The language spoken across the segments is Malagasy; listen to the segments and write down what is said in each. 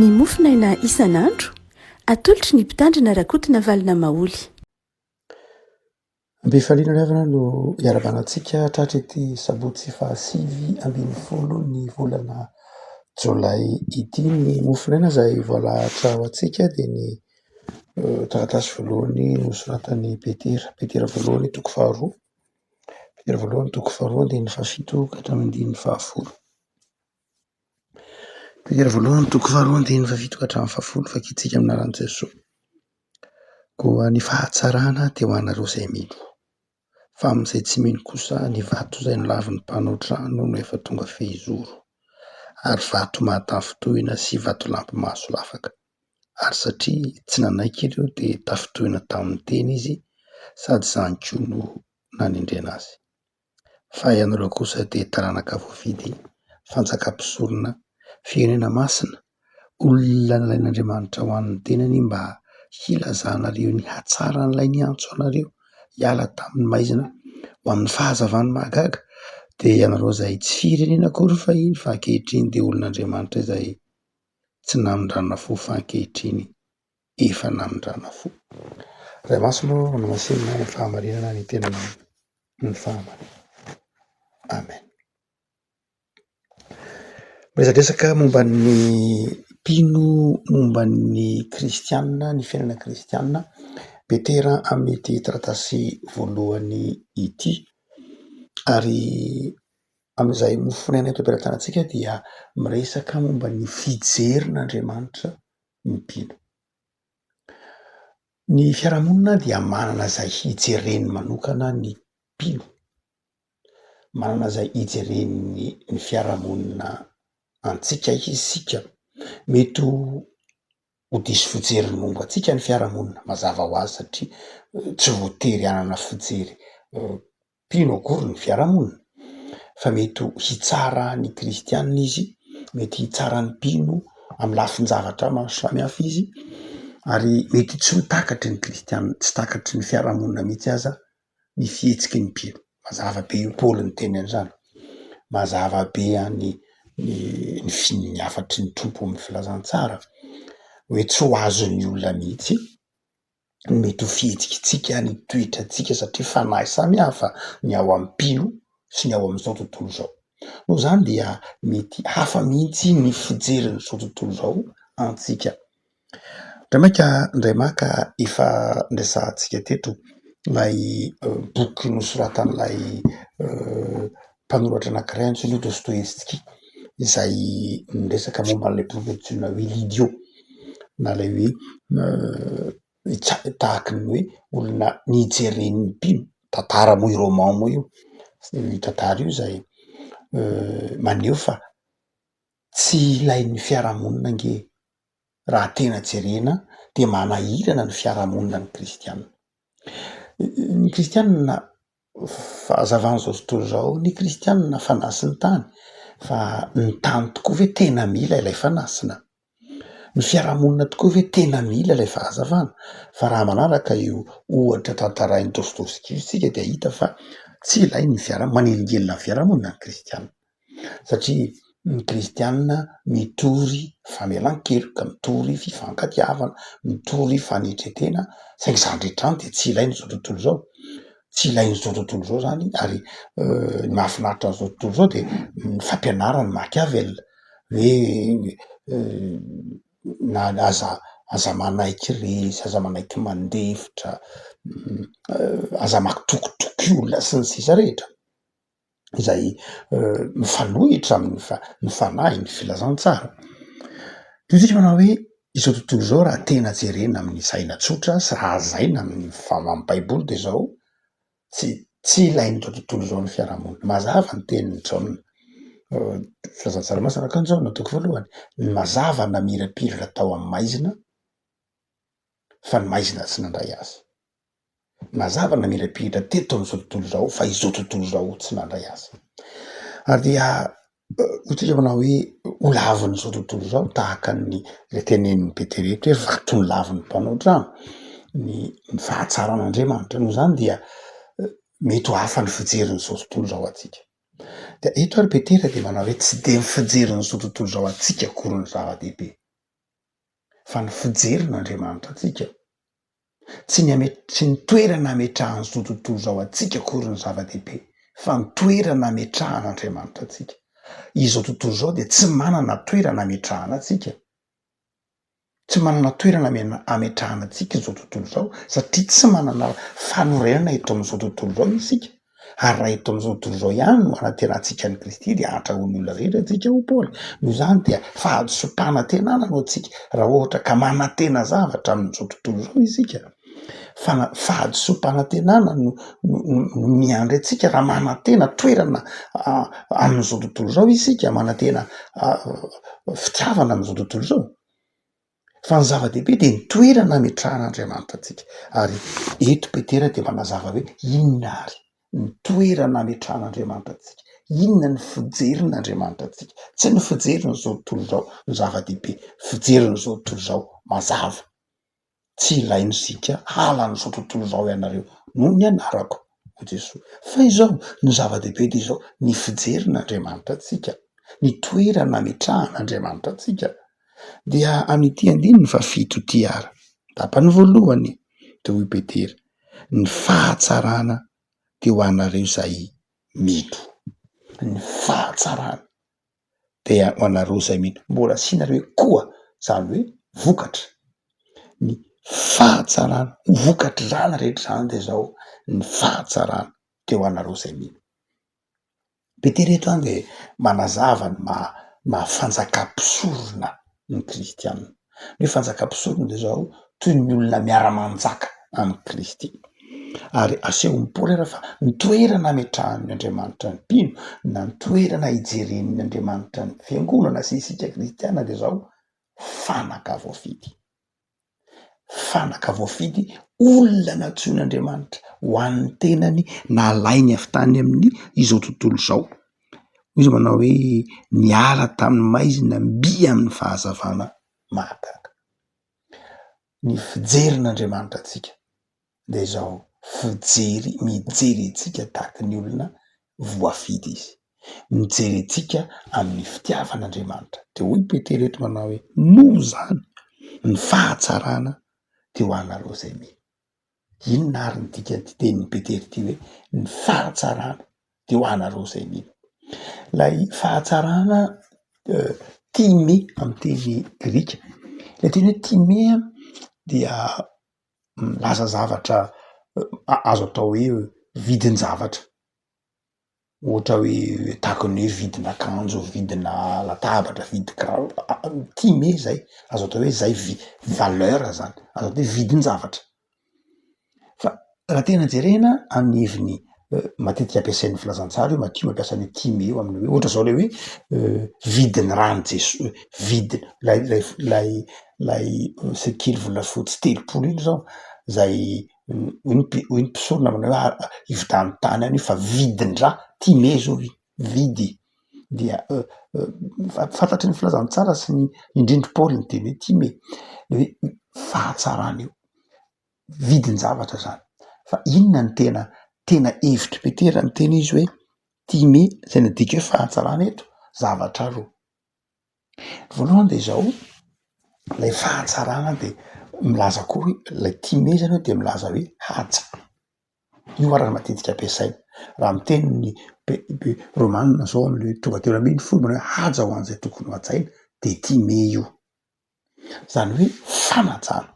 Ny mofonaina isan'andro, atolotry ny Mpitandrina Rakotonavalona Maholy. Am-pifaliana ry havana no iarahabana antsika tratra ity sabotsy fahasivy ambin'ny folo ny volana jolay ity. Ny mofonaina izay voalahatra ho antsika dia ny taratasy voalohany nosoratan'i Petera, Petera voalohany toko faharoa, Petera voalohany toko faharoa andininy fahafito ka hatramin'ny andininy fahafolo. Petera voalohany toko faharoa andininy fahafito ka hatramin'ny fahafolo, vakintsika amin'ny anaran'i Jesoa. Koa ny fahatsarana dia ho anareo izay mino, fa amin'izay tsy mino kosa ny vato izay nolavin'ny mpanao trano no efa tonga fehizoro, ary vato mahatafintohina sy vatolampy mahasolafaka. Ary satria tsy nanaiky ireo dia tafintohina tamin'ny teny izy, sady izany koa no nanendrena azy. Fa ianareo kosa dia taranaka voafidy, fanjakam-pisorona, firenena masina, olona nalain'Andriamanitra ho an'ny tenany mba hilazanareo ny hatsaran'ilay niantso anareo hiala tamin'ny maizina ho amin'ny fahazavany mahagaga, dia ianareo izay tsy firenena akory fahiny fa ankehitriny dia olon'Andriamanitra izay tsy namindrana fo fa ankehitriny efa namindrana fo. Ray Masina ô, namasinina ny fahamarinana ny tenanao ny fahamarinana. Amen. Miresadresaka momba ny mpino, momba ny kristianina, ny fiainana kristianina, Petera amin'ity taratasy voalohany ity ary amin'izay mofonaina eto am-pelatanantsika dia miresaka momba ny fijerin'Andriamanitra ny mpino. Ny fiarahamonina dia manana izay hijereny manokana ny mpino, manana izay hijereny ny fiarahamonina antsika isika. Mety ho diso fijery ny momba antsika ny fiarahamonina, mazava ho azy satria tsy voatery hanana fijery mpino akory ny fiarahamonina fa mety ho hitsara ny kristianina izy, mety hitsara ny mpino amin'ny lafin-javatra maro samihafa izy ary mety tsy ho takatry ny kristianina, tsy takatry ny fiarahamonina mihitsy aza ny fihetsiky ny mpino. Mazava be io Paoly niteny an'izany, mazava be any ny ny fi- ny hafatry ny Tompo amin'ny filazantsara hoe tsy ho azon'ny olona mihitsy ny mety ho fihetsikitsika, ny toetrantsika satria fanahy samy hafa ny ao amin'ny mpino sy ny ao amin'izao tontolo izao. Noho izany dia mety hafa mihitsy ny fijerin'izao tontolo izao antsika. Ndray mainka ndray maka efa niresahantsika teto ilay boky nosoratan'ilay mpanoratra anankiray antsoina hoe Dostoevsky izay niresaka momba an'ilay boky antsoina hoe L'idiot na ilay hoe tahaky ny hoe olona nijeren'ny mpino, tantara moa io roman moa io, io tantara io izay maneho fa tsy ilain'ny fiarahamonina ange raha tena jerena dia manahirana ny fiarahamonina ny kristianina. Ny kristianina fahazavan'izao tontolo izao, ny kristianina fanasin'ny tany, fa ny tany tokoa ve tena mila ilay fanasina? Ny fiarahamonina tokoa ve tena mila ilay fahazavana? Fa raha manaraka io ohatra tantarain'i Dostoevsky io isika dia hita fa tsy ilain'ny fiaraha-, manelingelina ny fiarahamonina ny kristianina. Satria ny kristianina mitory famelan-keloka, mitory fifankatiavana, mitory fanetren-tena, saingy izany rehetra izany dia tsy ilain'izao tontolo izao, tsy ilain'izao tontolo izao zany ary ny mahafinaritra an'izao tontolo izao de ny fampianaran'i Machiavel hoe na aza aza manaiky resy, aza manaiky mandefitra, aza matokitoky olona sy ny sisa rehetra. izay mifanohitra amin'ny ny fanahy ny filazantsara. Toy isika manao hoe izao tontolo izao raha tena jerena amin'ny saina tsotra sy raha hazaina amin'ny amin'ny baiboly de zao, tsy tsy ilain'izao tontolo izao ny fiarahamonina. Mazava ny tenin'i Jaona, filazantsara masina araka an'i Jaona toko voalohany, ny mazava namirapiratra tao amin'ny maizina fa ny maizina tsy nandray azy. Mazava namirapiratra teto amin'izao tontolo izao fa izao tontolo izao tsy nandray azy. Ary dia hoy tsika manao hoe ho lavin'izao tontolo izao tahaka ny le tenenin'i Petera eto hoe vato nolavin'ny mpanao trano ny ny fahatsaran'Andriamanitra. Noho izany dia mety ho hafa ny fijerin'izao tontolo izao antsika. Dia eto ary Petera dia manao hoe tsy dia ny fijerin'izao tontolo izao antsika akory no zava-dehibe. fa ny fijerin'Andriamanitra antsika. Tsy ny ame- tsy ny toerana ametrahan'izao tontolo izao antsika akory no zava-dehibe fa ny toerana ametrahan'Andriamanitra antsika. Izao tontolo izao dia tsy manana toerana ametrahana antsika. Tsy manana toerana ametrahana antsika izao tontolo izao satria tsy manana fanorenana eto amin'izao tontolo izao isika. Ary raha eto amin'izao tontolo izao ihany no anantenantsika an'i Kristy dia hahatrahoan'ny olona rehetra antsika hoy Paoly. Noho izany dia fahadisoam-panantenana no antsika raha ohatra ka manantena zavatra amin'izao tontolo izao isika. Fana- fahadisoam-panantenana no no miandry antsika raha manantena toerana amin'izao tontolo izao isika, manantena fitiavana amin'izao tontolo izao. Fa ny zava-dehibe dia ny toerana ametrahan'Andriamanitra antsika. Ary eto Petera dia manazava hoe inona ary ny toerana ametrahan'Andriamanitra antsika, inona ny fijerin'Andriamanitra antsika. Tsy ny fijerin'izao tontolo izao no zava-dehibe, fijerin'izao tontolo izao mazava. Tsy ilaina isika halan'izao tontolo izao ianareo noho ny anarako, hoy Jesoa. Fa izao, ny zava-dehibe dia izao, ny fijerin'Andriamanitra antsika, ny toerana ametrahan'Andriamanitra antsika. Dia amin'ity andininy fahafito ity ary, tapany voalohany, dia hoy Petera, ny fahatsarana dia ho anareo izay mino. Ny fahatsarana dia ho anareo izay mino. Mbola asiana hoe koa, izany hoe vokatra. Ny fahatsarana, ho vokatr'izany rehetra izany dia izao, ny fahatsarana dia ho anareo izay mino. Petera eto zany dia manazava ny maha maha fanjakam-pisorona ny kristiana. Ny hoe fanjakam-pisorona dia zao toy ny olona miara-manjaka amin'i Kristy. Ary asehon'i Paoly ary fa ny toerana ametrahan'ny Andriamanitra ny mpino na ny toerana ijeren'ny Andriamanitra ny fiangonana sy isika kristiana dia zao fanaka voafidy. Fanaka voafidy, olona nantsoin'Andriamanitra ho an'ny tenany, nalainy avy tany amin'ny izao tontolo izao. Hoy izy manao hoe niala tamin'ny maizina mby amin'ny fahazavana mahagaga. Ny fijerin'Andriamanitra antsika dia izao fijery mijery antsika tahaka ny olona voafidy izy. Mijery antsika amin'ny fitiavan'Andriamanitra. Dia hoy Petera eto manao hoe noho izany ny fahatsarana dia ho anareo izay mino. Inona ary ny dikan'ity tenin'i Petera ity hoe ny fahatsarana dia ho anareo izay mino. Ilay fahatsarana time amin'ny teny grika. Ilay teny hoe time dia milaza zavatra azo atao hoe vidin-javatra, ohatra hoe tahaka ny hoe vidin'akanjo, vidina latabatra, vidin-kiraro, time zay, azo atao hoe zay vi- valeur zany, azo atao hoe vidin-javatra. Fa raha tena jerena amin'ny heviny matetika ampiasain'ny filazantsara io, Matio mampiasa an'io time io amin'ny hoe ohatra zao le hoe vidin'ny ran'i Jesoa, vidiny lay lay lay lay sekely volafotsy 30 iny zao zay hoy ny mpi- hoy ny mpisorona manao hoe ah, hividiano tany any io fa vidin-drà, time zao io, vidy dia fantatry ny filazantsara sy ny indrindra Paoly ny teny hoe time, le hoe fahatsarana io. vidin-javatra zany. Fa inona no tena tena hevitr'i Petera miteny izy hoe time zay nadika hoe fahatsarana eto? Zavatra roa. Voalohany de zao, lay fahatsarana de milaza koa hoe lay time zany hoe de milaza hoe haja. Io ary matetika ampiasaina. Raha miteny ny pe- pe- romanina zao amle tonga 13 manao hoe haja ho an'izay tokony ho hajaina de time io. Zany hoe fanajana.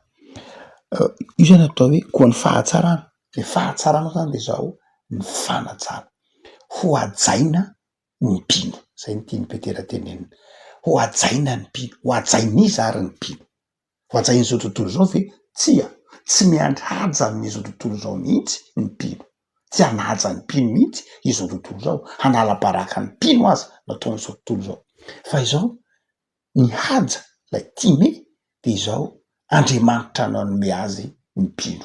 Io zany atao hoe koa ny fahatsarana, le fahatsarana zany de zao ny fanajana, ho hajaina ny mpino, zay no tian'i Petera tenenina, ho hajaina ny mpino, ho hajain'iza ary ny mpino? Ho hajain'izao tontolo izao ve? Tsia, tsy miandry haja amin'izao tontolo izao mihitsy ny mpino, tsy hanaja ny mpino mihitsy izao tontolo izao, hanala baraka ny mpino aza no ataon'izao tontolo izao, fa izao Ny haja, ilay time, dia izao, Andriamanitra no hanome azy ny mpino.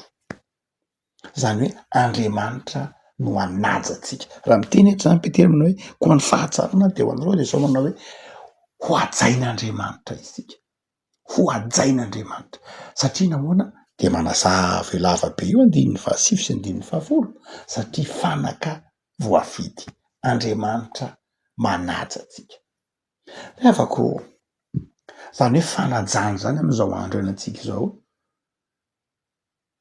Izany hoe Andriamanitra no hanaja antsika. Raha miteny eto izany Petera manao hoe koa ny fahatsarana dia ho anareo dia izao manao hoe ho hajain'Andriamanitra isika. Ho hajain'Andriamanitra. Satria nahoana? Dia manazava io lava be io andininy fahasivy sy andininy fahafolo satria fanaka voafidy. Andriamanitra manaja antsika. Ry havako ô, Zany hoe fanajana zany am'izao andro iainantsika izao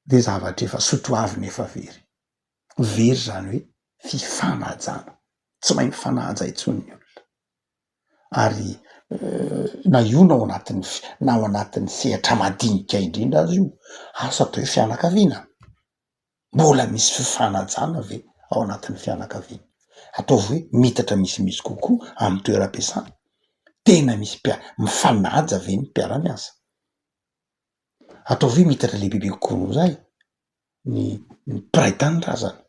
de zavatra efa sotoavina efa very. Very zany hoe fifanajana, tsy mahay mifanaja intsony ny olona. Ary na io na ao anatin'ny fi- na ao anatin'ny sehatra madinika indrindra aza io, asa atao hoe fianakaviana. Mbola misy fifanajana ve ao anatin'ny fianakaviana? Ataovy hoe miitatra misimisy kokoa amin'ny toeram-piasana, tena misy mpia- mifanaja ve ny mpiara-miasa? Ataovy hoe miitatra lehibebe kokoa noho izay ny ny mpiray tanindrazana,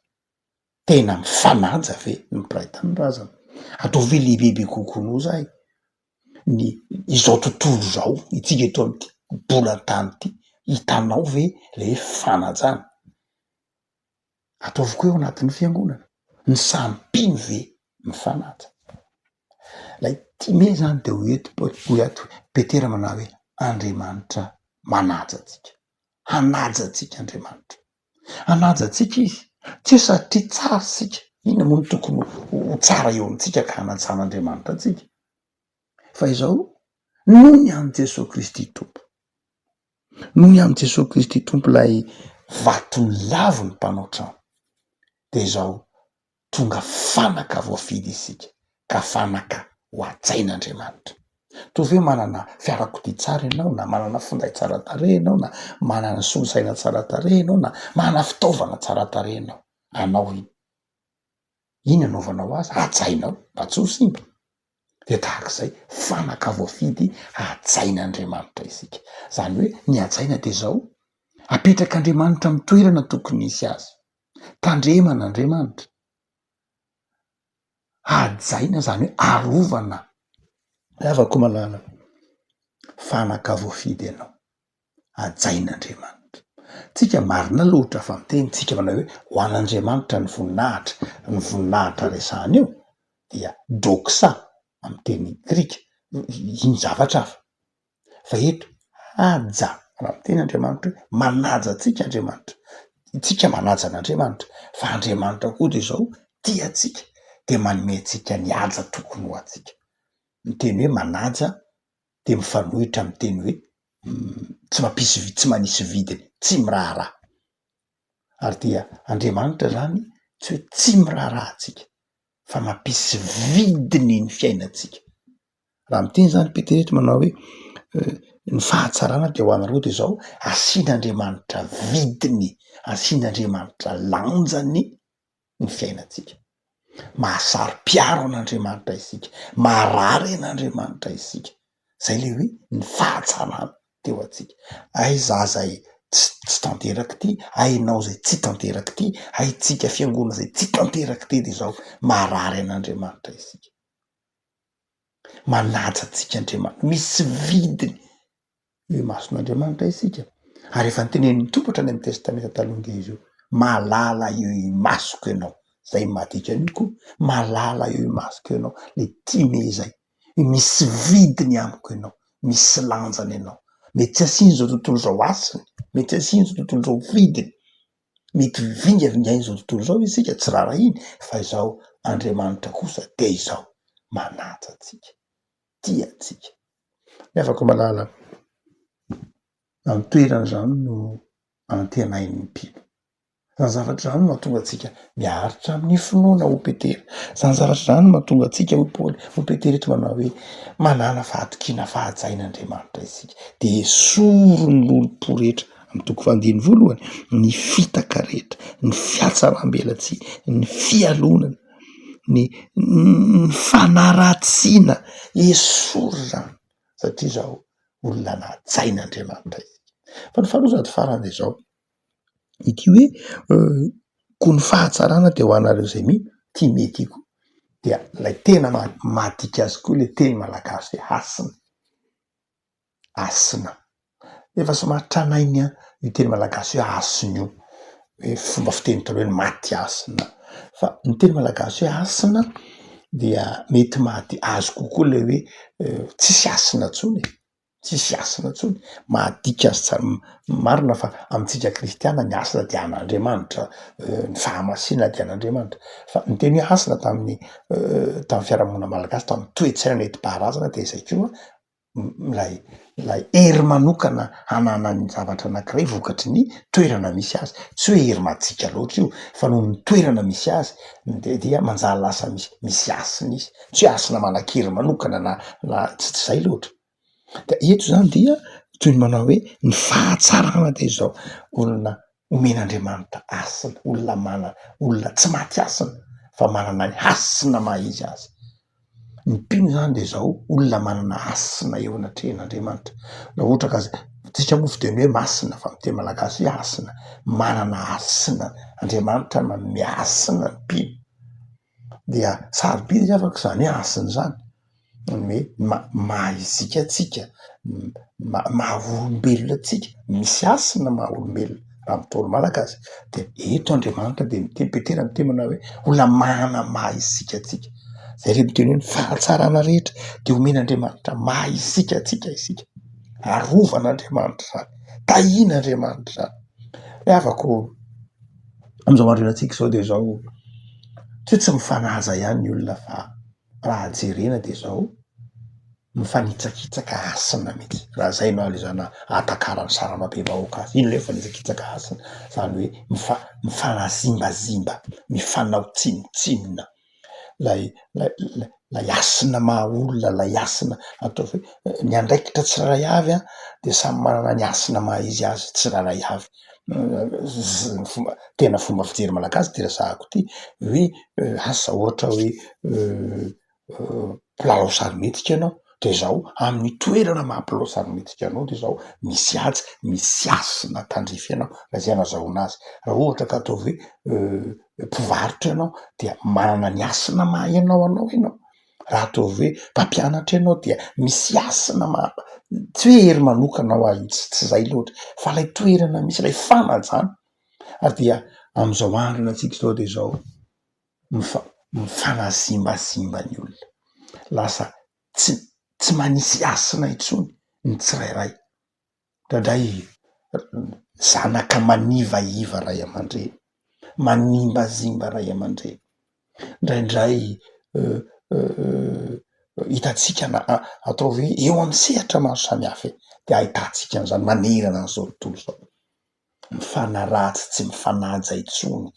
tena mifanaja ve ny mpiray tanindrazana? Ataovy hoe lehibebe kokoa noho izay ny izao tontolo izao, itsika eto amin'ity bolan-tany ity, hitanao ve le hoe fanajana? Ataovy koa hoe ao anatin'ny fiangonana, ny samy mpino ve mifanaja? Ilay time zany de ho eto hoy ato Petera manao hoe Andriamanitra manaja antsika, hanaja antsika Andriamanitra. Hanaja antsika izy, tsy hoe satria tsara isika, inona moa no tokony ho tsara eo amintsika ka hanajan'Andriamanitra antsika? Fa izao, noho ny amin'i Jesoa Kristy Tompo, noho ny amin'i Jesoa Kristy Tompo ilay vato nolavin'ny mpanao trano, de izao tonga fanaka voafidy isika ka fanaka ho hajain'Andriamanitra. Toa ve manana fiarakodia tsara ianao na manana finday tsara tarehy ianao na manana solosaina tsara tarehy ianao na manana fitaovana tsara tarehy ianao, anao iny. Iny anaovanao azy, hajainao mba tsy ho simba. De tahak'izay, fanaka voafidy hajain'Andriamanitra isika. Zany hoe ny hajaina de zao, apetrak'Andriamanitra amin'ny toerana tokony hisy azy. Tandremana Andriamanitra, hajaina zany hoe arovana. Ry havako malala, fanaka voafidy ianao, hajaina Andriamanitra. Tsika marina loatra fa miteny tsika manao hoe ho an'Andriamanitra ny voninahitra, ny voninahitra resahana eo dia doxa amin'ny teny grika, iny zavatra hafa. Fa eto, haja, raha miteny Andriamanitra hoe manaja antsika Andriamanitra, isika manaja an'Andriamanitra, fa Andriamanitra koa de zao tia antsika de manome antsika ny haja tokony ho antsika. Ny teny hoe manaja de mifanohitra amin'ny teny hoe tsy mampisy tsy manisy vidiny, tsy miraharaha. Ary dia Andriamanitra zany tsy hoe tsy miraharaha antsika fa mampisy vidiny ny fiainantsika. Raha miteny zany Petera eto manao hoe ny fahatsarana de ho anareo de zao, asian'Andriamanitra vidiny, asian'Andriamanitra lanjany ny fiainantsika. Mahasaro-piaro an'Andriamanitra isika, marary an'Andriamanitra isika, zay le hoe ny fahatsarana teo antsika. Hay za zay tsy tsy tanteraka ity, hay enao zay tsy tanteraka ity, hay tsika fiangonana zay tsy tanteraka ity de zao marary an'Andriamanitra isika. Manaja antsika Andriamanitra, misy vidiny eo imason'Andriamanitra isika, ary efa notenenin'ny Tompo hatrany amin'ny testamenta taloha nge izy io, malala eo imasoko ianao, zay no mahadika an'io koa, malala eo imasoko ianao, le time zay, misy vidiny amiko ianao, misy lanjany ianao, mety tsy asian'izao tontolo izao hasiny, mety tsy asian'izao tontolo izao vidiny, Mety vingavingain'izao tontolo izao isika, tsy raharahiany, fa izao Andriamanitra kosa dia izao, manaja antsika, tia antsika. Ny havako malala, amin'ny toerana izany no antenain'ny mpino. Izany zavatra izany no mahatonga antsika miaritra amin'ny finoana hoy Petera. Izany zavatra izany no mahatonga antsika hoy Paoly, hoy Petera eto manao hoe manàna fahatokiana fahajain'Andriamanitra isika. Dia esory ny lolompo rehetra Amin'ny toko faha-andininy voalohany, ny fitaka rehetra, ny fihatsaram-belatsihy, ny fialonana, ny ny fanaratsiana, esory izany satria izao olona najain'Andriamanitra isika. Fa ny faharoa sady farany dia izao, ity hoe koa ny fahatsarana dia ho anareo izay mino, tia mety koa, dia ilay tena mahadika azy koa ilay teny malagasy hoe hasina. Hasina. Efa somary tranainy an io teny malagasy hoe hasina io, hoe fomba fiteny taloha hoe maty hasina, fa ny teny malagasy hoe hasina dia mety maty azo kokoa le hoe tsisy hasina intsony e, tsisy hasina intsony, mahadika azy tsara, marina fa amintsika kristiana ny hasina dia an'Andriamanitra, ny fahamasinana dia an'Andriamanitra, fa ny teny hoe hasina tamin'ny tamin'ny fiarahamonina malagasy, tamin'ny toe-tsaina nentim-paharazana dia izay koa. Ilay ilay hery manokana hananan'ny zavatra anankiray vokatry ny toerana misy azy, tsy hoe hery majika loatra io fa noho ny toerana misy azy de dia manjary lasa misy misy hasina izy, tsy hoe hasina manan-kery manokana na na tsy tsy zay loatra. De eto zany dia toy ny manao hoe ny fahatsarana de izao, olona omen'Andriamanitra hasina, olona mana- olona tsy maty hasina fa manana ny hasina maha izy azy. Ny mpino zany de zao, olona manana hasina eo anatrehan'Andriamanitra, raha ohatra ka tsika moa fiteny hoe masina fa miteny malagasy hoe hasina, manana hasina, Andriamanitra manome hasina ny mpino, dia sarobidy ry havako zany hoe hasina zany. Ny hoe maha isika antsika, maha olombelona antsika, misy hasina maha olombelona raha amin'ny ntaolo malagasy, de eto Andriamanitra de miteny, Petera miteny manao hoe olona manana maha isika antsika, zay le miteny hoe ny fahatsarana rehetra de omen'Andriamanitra maha isika antsika isika, arovan'Andriamanitra zany, tahian'Andriamanitra zany, ry havako ô, am'izao andro iainantsika zao de zao, tsy hoe tsy mifanaja ihany ny olona fa. raha jerena de zao, mifanitsakitsaka hasina mihitsy, raha zay no alezana ahatakaran'ny sarambabem-bahoaka azy, ino le mifanitsakitsaka hasina, zany hoe mifa- mifanazimbazimba, mifanao tsinontsinona, lay lay lay hasina maha olona, lay hasina ataovy hoe ny andraikitra tsirairay avy an de samy manana ny hasina maha izy azy tsirairay avy, ny fomba tena fomba fijery malagasy ty resahako ty hoe asa ohatra hoe mpilalao sarimihetsika ianao de zao amin'ny toerana maha mpilalao sarimihetsika anao de zao misy haja misy hasina tandrify anao raha zay no azahoana azy, raha ohatra ka ataovy hoe mpivarotra ianao dia manana ny hasina maha ianao anao ianao. Raha ataovy hoe mpampianatra ianao dia misy hasina maha, tsy hoe hery manokana ho ahy tsy tsy zay loatra fa lay toerana misy lay fanajana ary dia am'zao andro iainantsika zao de zao mifa- mifanazimbazimba ny olona, lasa tsy tsy manisy hasina intsony ny tsirairay. Indraindray zanaka manivaiva ray aman-dreny, manimbazimba ray aman-dreny, indraindray hitantsika na ataovy hoe eo amin'ny sehatra maro samihafa e, de ahitantsika an'izany manerana an'izao tontolo izao, mifanaratsy tsy mifanaja intsony,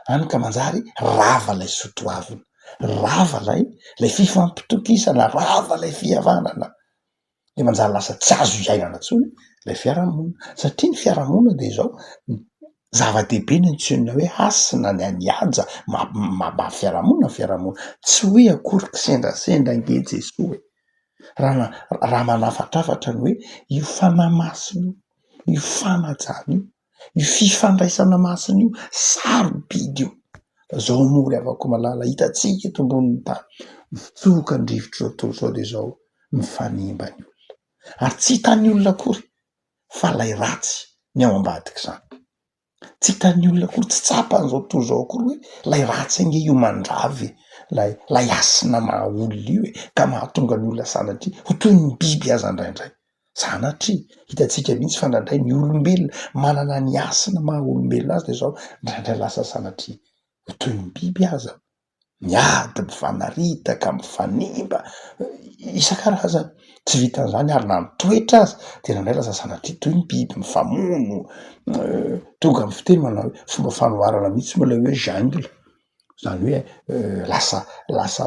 hany ka manjary rava ilay soatoavina, rava ilay ilay fifampitokisana, rava ilay fihavanana. de manjary lasa tsy azo iainana intsony ilay fiarahamonina, satria ny fiarahamonina de izao, zava-dehibe ny antsoina hoe hasina ny an'i haja maha maha fiarahamonina ny fiarahamonina, tsy hoe akory kisendrasendra ange Jesoa e, raha na- raha manafatrafatra ny hoe io fanahy masina io, io fanajana io, io fifandraisana masina io, sarobidy io, fa zao moa ry havako malala hitantsika eto ambonin'ny tany, mitsoka ny rivotr'izao tontolo izao de izao mifanimba ny olona, ary tsy hitan'ny olona akory fa lay ratsy ny ao ambadik'izany, tsy hitan'ny olona akory, tsy tsapan'izao tontolo izao akory hoe lay ratsy ange io mandravy e, lay lay hasina maha olona io e, ka mahatonga ny olona sanatria ho toy ny biby aza indraindray, sanatria, hitantsika mihitsy fa indraindray ny olombelona manana ny hasina maha olombelona azy de zao indraindray lasa sanatria ho toy ny biby aza. Miady, mifanaritaka, mifanimba, isan-karazany. Tsy vitan'izany ary na ny toetra aza dia indraindray lasa sanatria toy ny biby, mifamono, tonga amin'ny fiteny manao hoe fomba fanoharana mihitsy moa ilay hoe jungle, zany hoe lasa lasa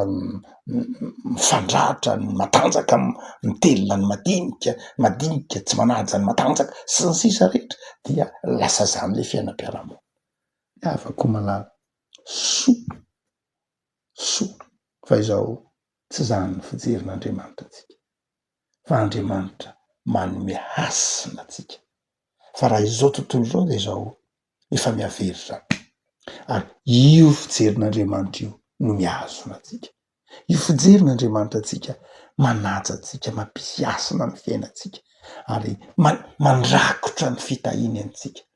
mifandratra ny matanjaka mitelina ny madinika, madinika tsy manaja ny matanjaka sy ny sisa rehetra dia lasa zany le fiainam-piarahamonina. Ny havako malala. Soa, soa fa izao tsy izany ny fijerin'Andriamanitra antsika, fa Andriamanitra manome hasina antsika, fa raha izao tontolo izao dia izao efa mihavery izany, ary io fijerin'Andriamanitra io no mihazona antsika, io fijerin'Andriamanitra antsika manaja antsika, mampisy hasina ny fiainantsika ary mandrakotra ny fitahiany antsika.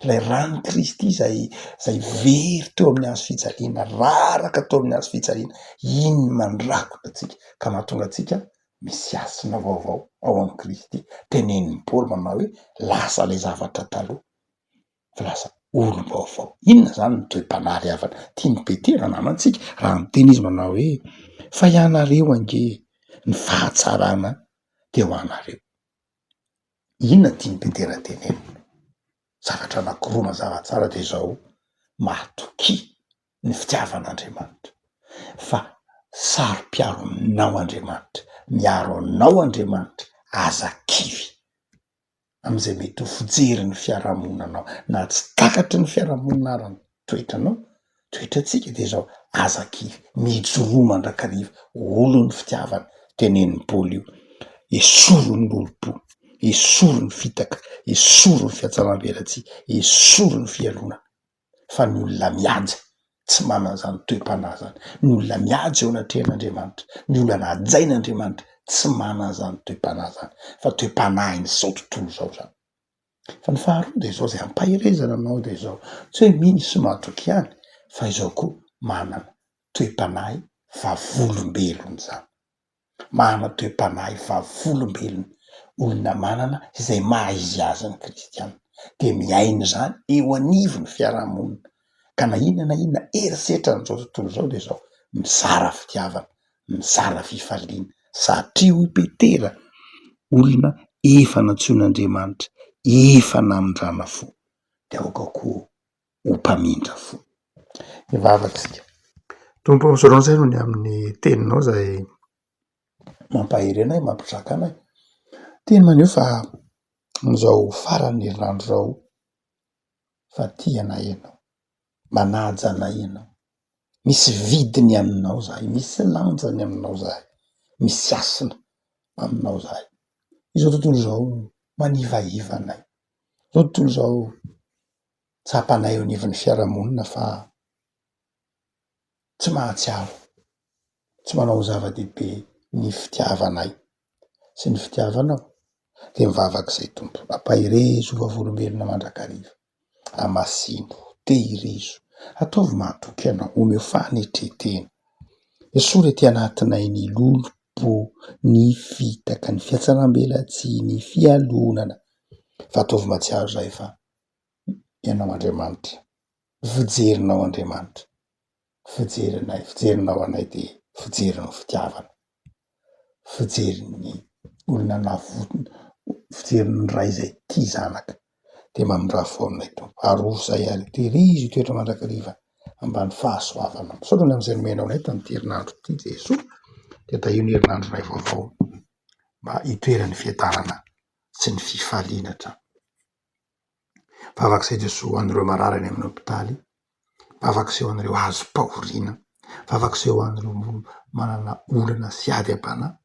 Ilay ran'i Kristy izay izay very teo amin'ny hazo fijaliana, raraka teo amin'ny hazo fijaliana, iny no mandrakotra antsika ka mahatonga antsika misy hasina vaovao ao amin'i Kristy. Tenenin'i Paoly manao hoe lasa ilay zavatra taloha fa lasa olom-baovao. Inona izany ny toe-panahy ry havana tian'i Petera ananantsika raha miteny izy manao hoe fa ianareo ange ny fahatsarana. dia ho anareo. Inona tian'i Petera tenenina? Zavatra anankiroa mazava tsara dia izao, matokia ny fitiavan'Andriamanitra, fa saro-piaro aminao Andriamanitra, miaro anao Andriamanitra, aza kivy amin'izay mety ho fijerin'ny fiarahamonina anao, na tsy takatry ny fiarahamonina ara ny toetranao, toetrantsika dia izao, aza kivy, mijoroa mandrakariva, olon'ny fitiavana, tenenin'i Paoly io, esory ny lolompo, esory ny fitaka, esory ny fihatsaram-belatsihy, esory ny fialonana. Fa ny olona mihaja tsy manana izany toe-panahy izany. Ny olona mihaja eo anatrehan'Andriamanitra, ny olona hajain'Andriamanitra tsy manana izany toe-panahy izany, fa toe-panahin'izao tontolo izao izany. Fa ny faharoa dia izao, izay ampaherezana anao dia izao, tsy hoe mino sy matoky ihany, fa izao koa manana toe-panahy vavolombelona izany. Manana toe-panahy vavolombelona, olona manana izay maha izy azy ny kristiana, dia miaina izany eo anivon'ny fiarahamonina, ka na inona na inona herisetran'izao tontolo izao dia izao, mizara fitiavana, mizara fifaliana, satria hoy Petera, olona efa nantsoin'Andriamanitra, efa namindrana fo, dia aoka koa ho mpamindra fo. Hivavaka isika. Tompo ô, misaotra anao izay noho ny amin'ny teninao izay mampahery anay, mampitraka anay. Teny maneho fa amin'izao faran'ny herinandro izao fa tia anay ianao, manaja anay ianao. Misy vidiny aminao zahay, misy lanjany aminao zahay, misy hasina aminao zahay. Izao tontolo izao manivaiva anay, izao tontolo izao tsapanay eo anivon'ny fiarahamonina fa tsy mahatsiaro, tsy manao ho zava-dehibe ny fitiavanay sy ny fitiavanao. Dia mivavaka izay Tompo, ampaherezo ho vavolombelona mandrakariva. Hamasino, tehirizo, ataovy mahatoky anao, omeo fanetren-tena. Esory aty anatinay ny lolompo, ny fitaka, ny fihatsaram-belatsihy, ny fialonana, fa ataovy mahatsiaro izahay fa Ianao Andriamanitra, fijerinao Andriamanitra, fijerinay, fijerinao anay dia fijerin'ny fitiavana. Fijerin'ny olona navotana, fijerin'ny ray izay tia zanaka, dia mamindrafo fo aminay Tompo. Arovy izahay ary tehirizo hitoetra mandrakariva ambany fahasoavanao. Misaotra ny amin'izay nomenao anay tamin'ity herinandro ity Jesoa, dia tahio ny herinandronay vaovao mba hitoeran'ny fiadanana sy ny fifaliana hatrany. Vavaka izay Jesoa ho an'ireo marary any amin'ny hopitaly, vavaka izay ho an'ireo azom-pahoriana, vavaka izay ho an'ireo manana olana sy ady am-panahy,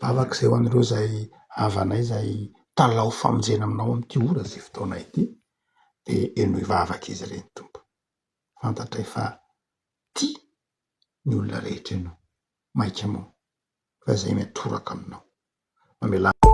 vavaka izay ho an'ireo izay havanay izay mitalaho famonjena aminao amin'ity ora sy fotoana ity, dia henoy vavaka izy ireny Tompo. Fantatray fa tia ny olona rehetra ianao, maika moa fa izay miantoraka aminao. Mamelà.